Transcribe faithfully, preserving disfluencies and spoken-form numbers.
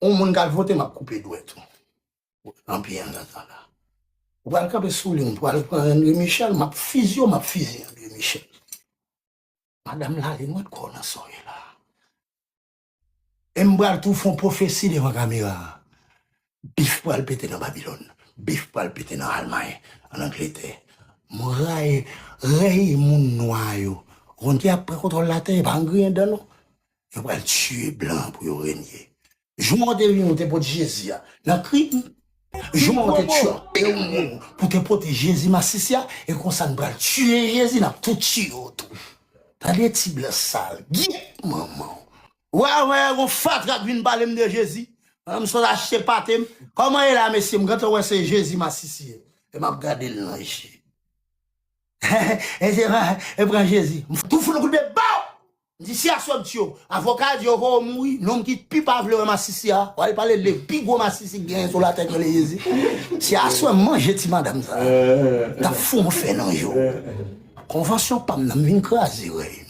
On moun k al vote, m ap koupe dwèt ou. Anpi andan sa la. Ou pral kanpe sou li, ou pral pran André Michel, m ap fizye w, m ap fizye André Michel. Madanm Lalin, mwen kò nan sa w ye la. E m pral tou fè yon pwofesi devan kamera a. Bif pral pete nan Babilòn. Bif pral pete nan Almay, ann Angletè. M rayi, rayi moun nwa yo. Ou konn ki ap pran kontwòl latè, e pa an griyen dan non. Yo pral tiye blan pou yo renye. Jou an te vini, ou te pote Jezi a nan krim. Jou an te tchòke ou pou te pote Jezi masisi a, e konsa n pral tiye Jezi, n ap tou tiye w tou. Tande ti blan sal, gyèt manman w. Wè, wè, gon fatra k vin pale m de Jezi. An, m sot achte pate m. Kòman e la, mesye? M gentan wè se Jezi masisi ye. E m ap gade l nan je. E se pran, e pran Jezi. M tou fout yon kout pye, baw! M di, si aswè m tiye w, avoka a di yo voye w mouri, nonm ki pi pa vle wè masisi a, w al pale de pi gwo masisi k genyen sou latè k rele Jezi. Si aswè m manje ti madanm sa, m t ap fè yon fè nan je w. Konvansyon pa m nan, m vin kraze rèy.